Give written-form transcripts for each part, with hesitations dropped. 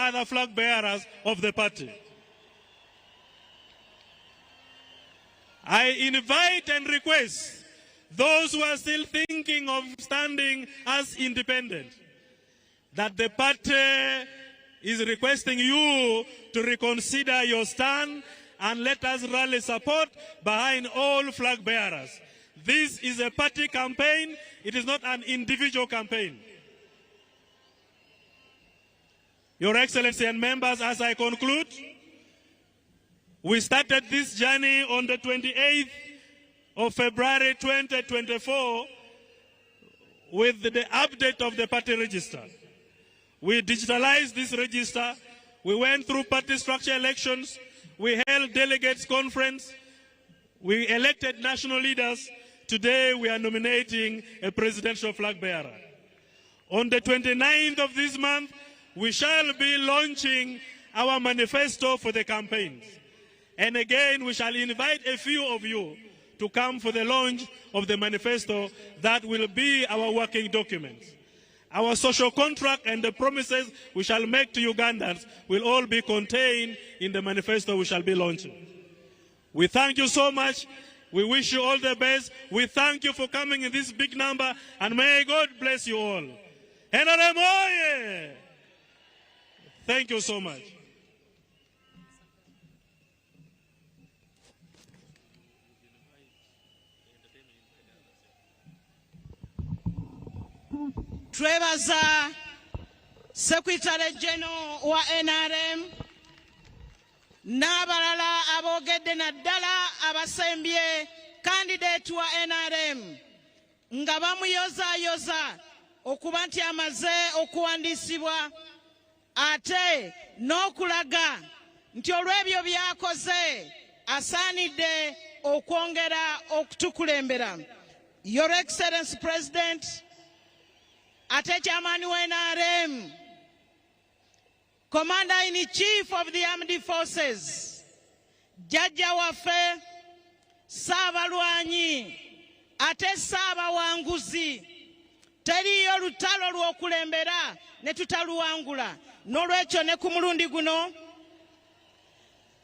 other flag bearers of the party. I invite and request those who are still thinking of standing as independent that the party is requesting you to reconsider your stand and let us rally support behind all flag bearers. This is a party campaign. It is not an individual campaign. Your Excellency and members, as I conclude, we started this journey on the 28th of February 2024 with the update of the party register. We digitalized this register. We went through party structure elections. We held delegates conference. We elected national leaders. Today we are nominating a presidential flag bearer. On the 29th of this month, we shall be launching our manifesto for the campaigns. And again, we shall invite a few of you to come for the launch of the manifesto that will be our working documents. Our social contract and the promises we shall make to Ugandans will all be contained in the manifesto we shall be launching. We thank you so much. We wish you all the best. We thank you for coming in this big number, and may God bless you all. NRM oye! Thank you so much. Twebaza Secretary General wa NRM n'abalala aboogedde, naddala abasembye candidate wa NRM nga bamuyozaayoza okuba nti amaze okuwandiisibwa, ate n'okulaga nti olw'ebyo by'akoze asaanidde okwongera okutukulembera. Your Excellency President, ate chairman wa NRM, Commander in Chief of the Armed Forces, jjajja waffe, Ssaabalwanyi ate Ssaabawanguzi, teriiyo lutalo lw'okulembera ne tutaluwangula. N'olwekyo ne ku mulundi guno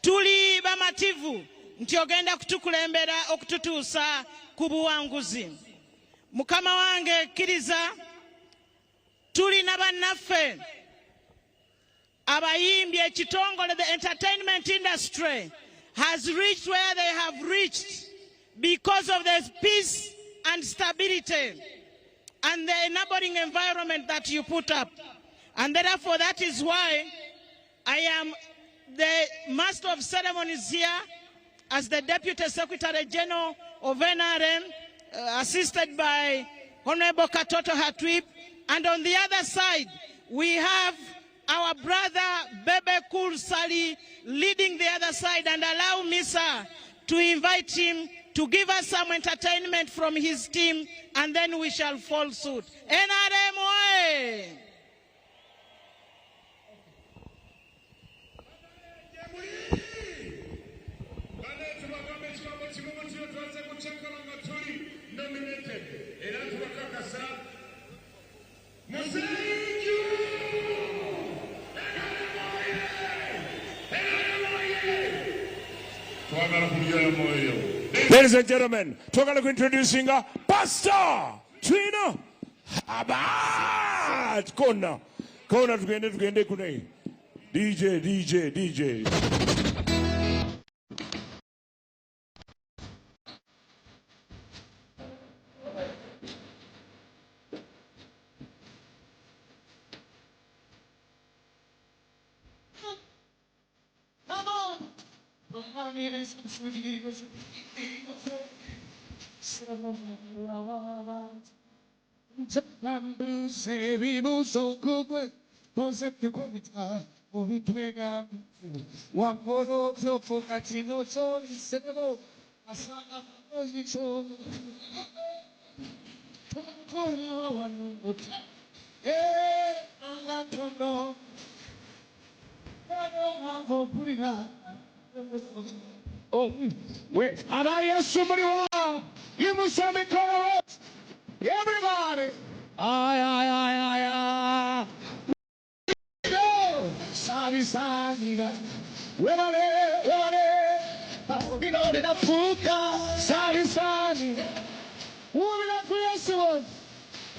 tuli bamativu nti ogenda kutukulembera okututuusa ku buwanguzi. Mukama wange, kkiriza tulina bannaffe abayimbi, ekitongole, the entertainment industry has reached where they have reached because of the peace and stability and the enabling environment that you put up. And therefore, that is why I am the master of ceremonies here as the Deputy Secretary General of NRM, assisted by Honorable Katoto Hatwib. And on the other side, we have our brother Bebe Cool Sali leading the other side. And allow me, sir, to invite him to give us some entertainment from his team, and then we shall fall suit. NRM oye! Bane, tubagamba ekigambo kimu mutyo: twaze kukyakala nga tuli nominated, era tubakakasa muzeeju. NRM oye! NRM oye! Twagala kulyayo mwoyo. Ladies and gentlemen, twagala introducing Pastor Trina Herbert. Kona. Kona, tugende, tugende kune. DJ, DJ, DJ. Oh, wait. Aba Yesu muliwa? Yimusa mikono. Everybody. Ay, ay, ay, ay, ay. Go. Sabisanira webale webale binode nafuka sabisanira wubira ku Yesu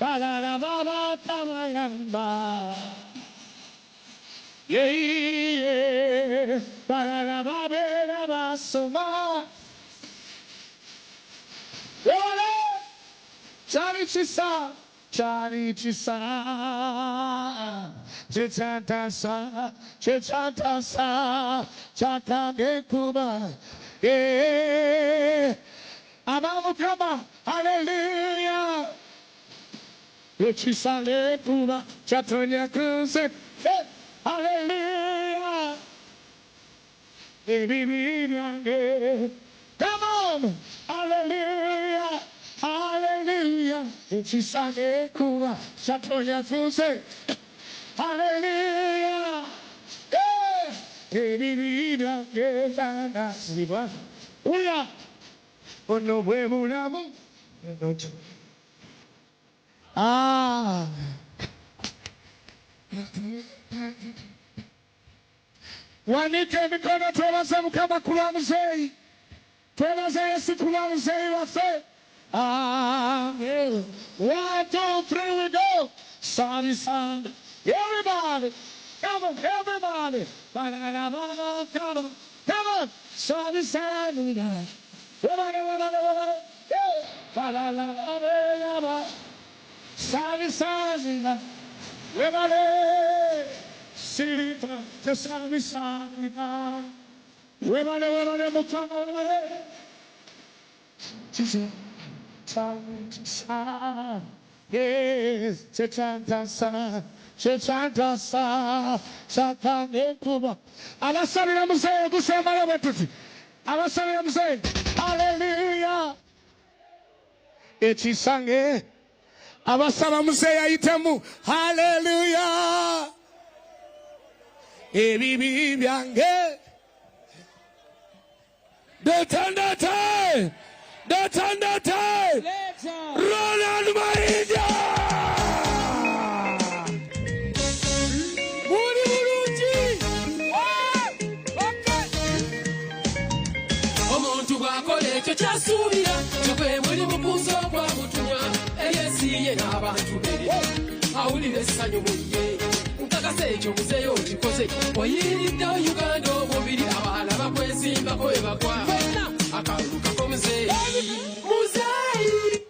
balala baba tamayamba yeah yeah balala babera basoma webale kyali kisa kyali kisa kyekyantasa kyekyantasa kyatange kuba yeah. Abamukama haleluya ekisa lekuba kyatonya kunze haleluya ebibi byange. Come on, hallelujah, hallelujah. Ekisa lekuba kyatonya kunze hallelujah. Yeah. Ebibi byange banasibwa uya ono bwe bulamu. Ah. Wanike emikono twebaze Mukama ku lwa muzeeyi, twebaze Yesu ku lwa muzeeyi waffe. Amen. One, two, three, we go. Sorry, son. Everybody, come on, everybody. Come on, come on. Sorry, son. Sorry, son. Webale, sirita, sorry, son. Webale, webale, mukama, webale. Yes, kyekyantaasa kyekyantaasa kyatange kuba abasabira muzeeyi gusembayo bwe tuti abasabira muzeeyi haleluya ekisange abasaba muzeeyi ayitemu haleluya ebibi byange Ndete, ndete, ndete, Ronald Mayinja! Muli bulungi. Okay. Omuntu bw'akola ekyo kyasuubira kyokwe mulimu kuza ogwamutumwa eyensi ye n'abantu be awulira essanyu mu ye nkakasa ekyo muzeeyo okikoze oyiriddewo Uganda omubiri abalala bakwesimbako we bagwa akalulu kako muzeeyi muzeeyi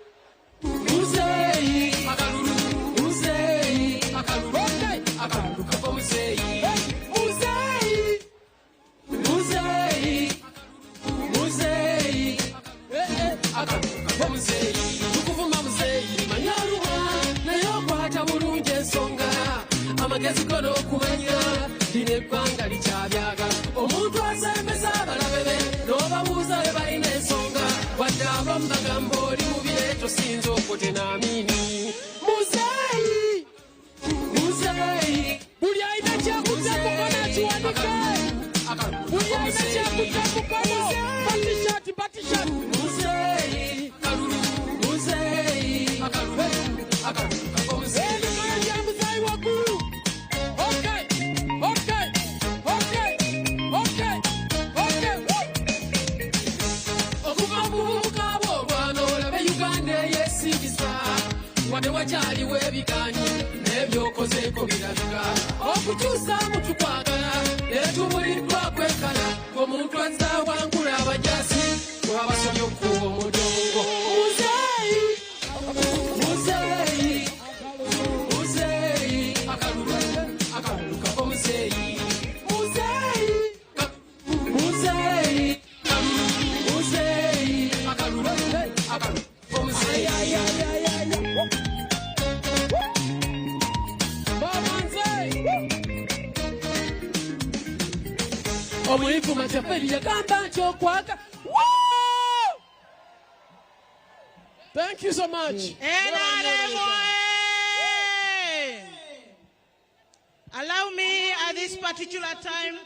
muzeeyi akalulu muzeeyi akalulu akalulu kako muzeeyi muzeeyi muzeeyi muzeeyi akalulu muzeeyi tukuvuma muzeeyi manyaluma naye okwata bulungi ensonga amagezi go n'okumanya lino eggwanga likyabyagala omuntu asembeza abalabe be n'obabuuza be balina ensonga wadde abamu bagamba oli mu bireeto sinza okwote n'amiini muzeeyi muzeeyi Buli alina kyakutta mukono akiwanike. Buli alina kyakutta mukono. T-shirt, t-shirt. Muzeeyi kalulu muzeeyi akalulu akalulu kako muzeeyi Emikono gya muzeeyi waggulu. Okay, okay, okay, okay, okay. Woo! Okuva mu buvubuka bwo olwana olabe Uganda eyeesigisa wadde wakyaliwo ebiganyi n'ebyokozeeko birabika okukyusaamu tukwagala netubuliddwa kwekala omuntu azza awangula abajasi twabasobye okukuba omudongo muzeeyi muzeeyi muzeeyi akalulu akalulu kako muzeeyi muzeeyi muzeeyi muzeeyi akalulu akalulu muzeeyi. Baba nze. Omuyivu Machiavelli yagamba nti okwaka. Woo! Thank you so much. NRM oye! Allow me at this particular time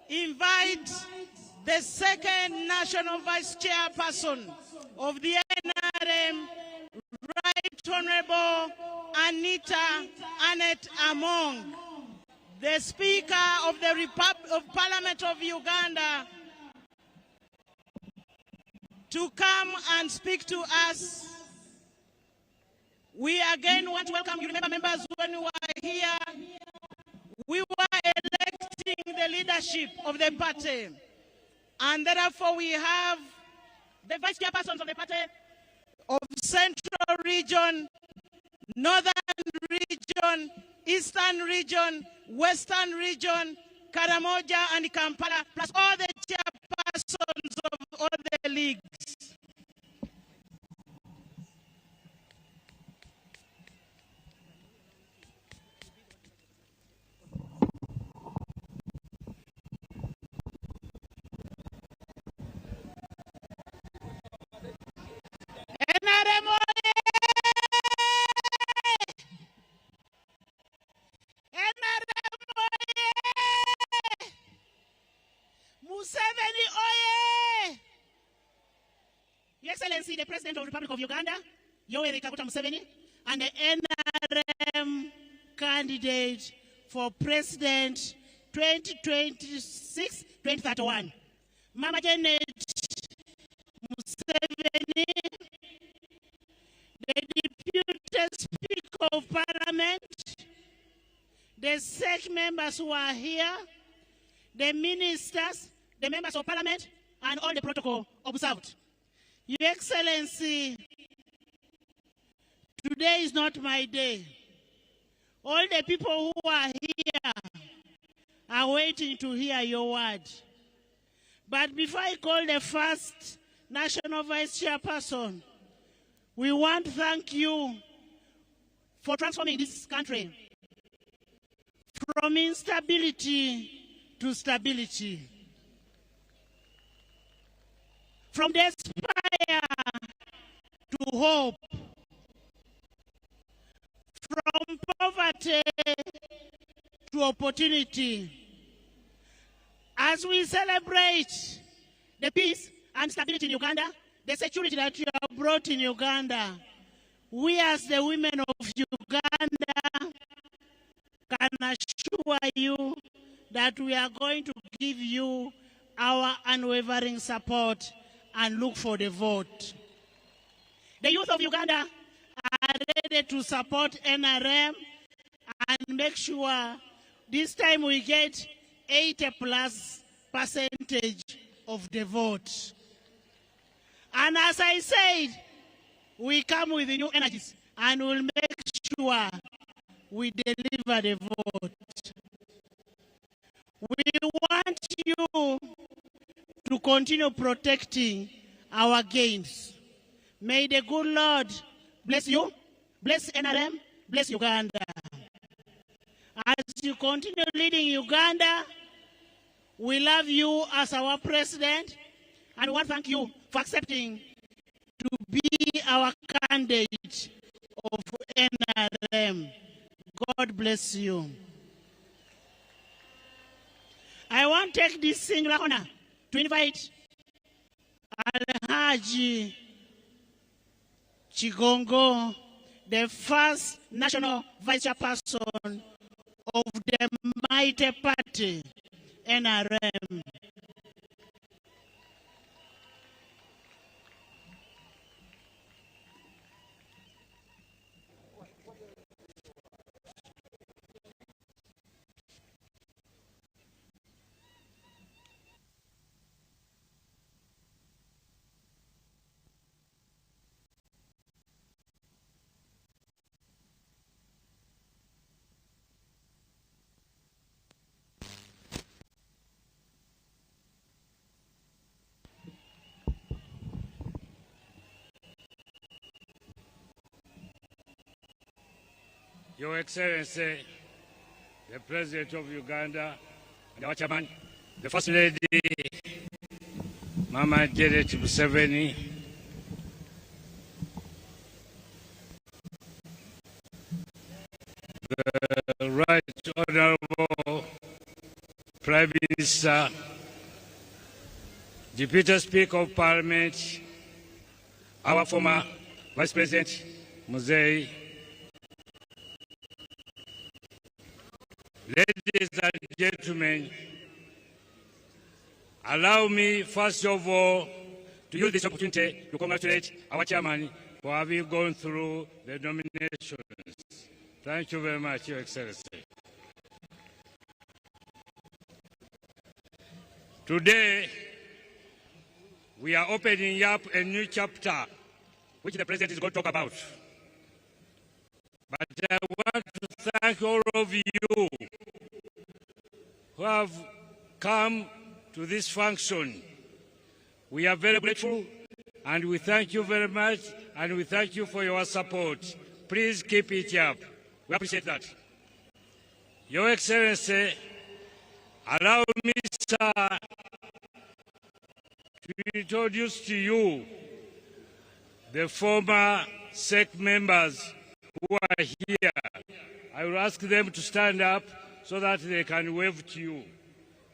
invite the second national vice chairperson of the NRM, Right Honorable Anita Annette Among, the Speaker of the Republic of Parliament of Uganda, to come and speak to us. We again want to welcome you. Remember, members, when we were here, we were electing the leadership of the party. And therefore, we have the vice chairpersons of the party of Central Region, Northern Region, Eastern Region, Western Region, Karamoja and Kampala, plus all the chairpersons of all the leagues. NRM oye! NRM oye! Museveni oye! Your Excellency, the President of the Republic of Uganda, Yoweri Kaguta Museveni, and the NRM candidate for President 2026-2031, Mama Janet Museveni, the Deputy Speaker of Parliament, the SEC members who are here, the ministers, the members of Parliament, and all the protocol observed. Your Excellency, today is not my day. All the people who are here are waiting to hear your word. But before I call the first National Vice Chairperson, we want to thank you for transforming this country from instability to stability, from despair to hope, from poverty to opportunity. As we celebrate the peace and stability in Uganda, the security that you have brought in Uganda, we as the women of Uganda can assure you that we are going to give you our unwavering support and look for the vote. The youth of Uganda are ready to support NRM and make sure this time we get 80+% of the vote. And as I said, we come with new energies and we'll make sure we deliver the vote. We want you to continue protecting our gains. May the good Lord bless you, bless NRM, bless Uganda. As you continue leading Uganda, we love you as our president, and we want to thank you for accepting to be our candidate of NRM. God bless you. I want to take this singular honor to invite Alhaji Kigongo, the first national vice chairperson of the mighty party, NRM. Your Excellency, the President of Uganda, and our Chairman, the First Lady, Mama Janet Museveni, the Right Honorable Prime Minister, Deputy Speaker of Parliament, our former Vice President, Muzei, ladies Ladies and gentlemen, allow me first of all to use this opportunity to congratulate our chairman for having gone through the nominations. Thank you very much, Your Excellency. Today, we are opening up a new chapter, which the President is going to talk about. But I want to thank all of you who have come to this function. We are very grateful and we thank you very much and we thank you for your support. Please keep it up. We appreciate that. Your Excellency, allow me, sir, to introduce to you the former SEC members who are here. I will ask them to stand up so that they can wave to you.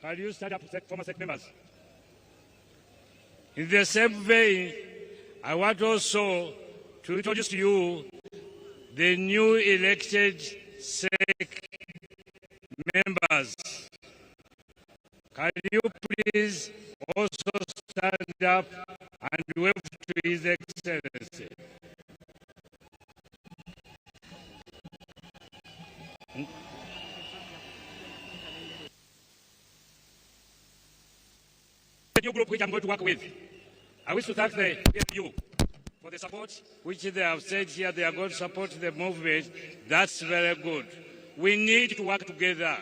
Can you stand up, former SEC members? In the same vein, I want also to introduce to you the new elected SEC members. Can you please also stand up and wave to His Excellency? The new group which I'm going to work with. I wish to thank the PFU for the support which they have said here they are going to support the movement. That's very good. We need to work together.